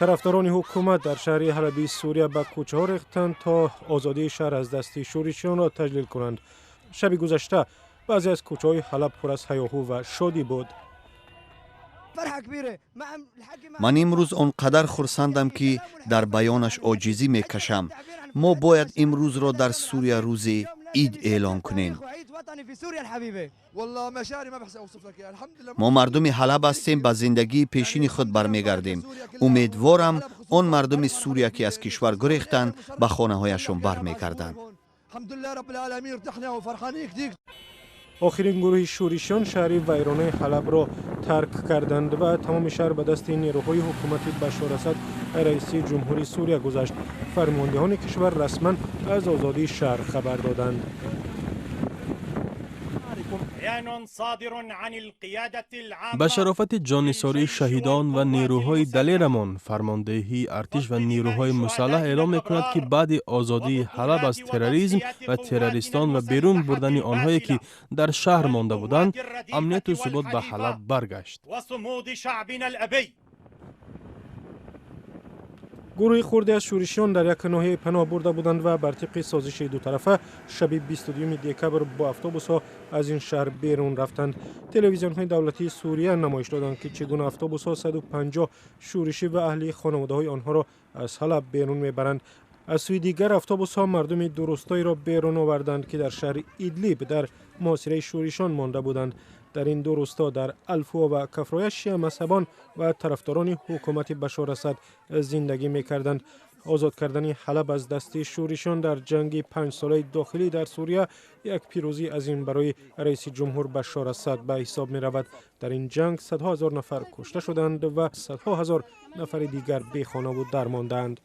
Тарафдорони ҳукумат дар шаҳри Ҳалаби Сурия ба кӯчаҳо рехтанд, то озодии шаҳр аз дасти шӯришиёнро таҷлил кунанд. Шаби гузашта баъзе аз кӯчаҳои Ҳалаб пур аз ҳаёҳу ва шодӣ буд. Ман имрӯз он қадар хурсандам, ки дар баёнаш оҷизӣ мекашам. Мо бояд имрӯзро дар Сурия рӯзи ид эълон кунем. Мо мардуми Ҳалаб ҳастем, ба зиндагии пешини худ бармегардем. Умедворам, он мардуми Сурия, ки аз кишвар гурехтанд, ба хонаҳояшон бармегарданд. Охирин гурӯҳи шӯришиён шаҳри вайронаи Ҳалабро тарк карданд ва тамоми шаҳр ба дасти нерӯҳои ҳукумати Башор Асад, раиси ҷумҳури Сурия, гузашт. Фармондеҳони кишвар расман аз озодии шаҳр хабар доданд. Ба шарофати ҷоннисории шаҳидон ва нерӯҳои далерамон, фармондеҳии артиш ва нерӯҳои мусаллаҳ эълом мекунад, ки баъди озодии Ҳалаб аз терроризм ва террористон ва берун бурдани онҳое, ки дар шаҳр монда буданд, амнияту субот ба Ҳалаб баргашт. Гурӯҳи хурде аз шӯришиён дар як ноҳияи паноҳ бурда буданд ва бар тибқи созиши дутарафа шаби 22 декабр бо автобусҳо аз ин шаҳр берун рафтанд. Телевизионҳои давлатии Сурия намоиш доданд, ки чӣ гуна автобусҳо 150 шӯришӣ ва аҳли хонаводаҳои онҳоро аз Ҳалаб берун мебаранд. Аз сӯи дигар, автобусҳо мардуми ду рӯстоиро берун оварданд, ки дар шаҳри Идлиб дар муҳосираи шӯришон монда буданд. Дар ин ду рӯсто, дар Алфуа ва Кафроя, шиамазҳабон ва тарафдорони ҳукумати Башор Асад зиндагӣ мекарданд. Озод кардани Ҳалаб аз дасти шӯришон дар ҷанги панҷсолаи дохилӣ дар Сурия як пирӯзии азим барои раиси ҷумҳур Башор Асад ба ҳисоб меравад. Дар ин ҷанг садҳо ҳазор нафар кушта шуданд ва садҳо ҳазор нафари дигар бехонаву дар мондаанд.